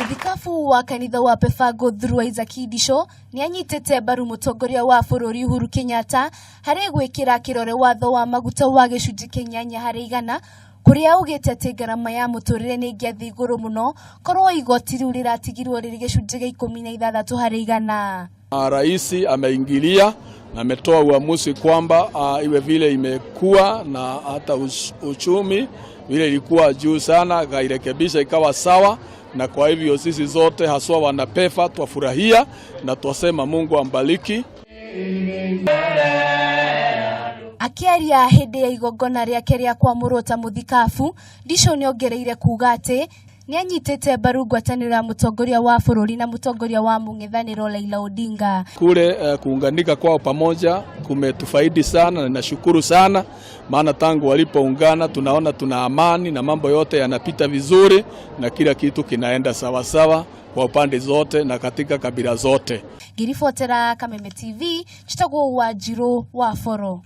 Mũthikabu wa kanitha wa Pefago Through Isaac Idisho nĩanyitĩte mbaru mũtongoria wa bũrũri Uhuru Kenyatta harĩ gwĩkĩra kĩrore watho wa maguta wa gĩcunjĩ kĩa 8% kũrĩa augĩte atĩ ngarama ya mũtũrĩre nĩ ĩngĩathiĩ igũrũ mũno korwo igoti rĩu rĩratigirwo rĩrĩ gĩcunjĩ gĩa 16%. Rais ameingilia na ametoa uamuzi kwamba iwe vile imekuwa na hata uchumi vile ilikuwa juu sana, akairekebisha ikawa sawa, na kwa hivyo sisi zote haswa wanapefa twafurahia na twasema Mungu ambariki. Akĩaria hĩndĩ ya igongona rĩake rĩa kwamũrwo ta mũthikabu, Ndicũ nĩongereire kuga atĩ nĩanyitĩte mbaru ngwatanĩro ya mũtongoria wa bũrũri na mũtongoria wa mũng'ethanĩro Raila Odinga. Kule kuunganika kwao pamoja kumetufaidi sana na nashukuru sana, maana tangu walipoungana tunaona tuna amani na mambo yote yanapita vizuri na kila kitu kinaenda sawasawa kwa upande zote na katika kabila zote. Ngĩribotera Kameme TV, njĩtagwo Wanjirũ wa Boro.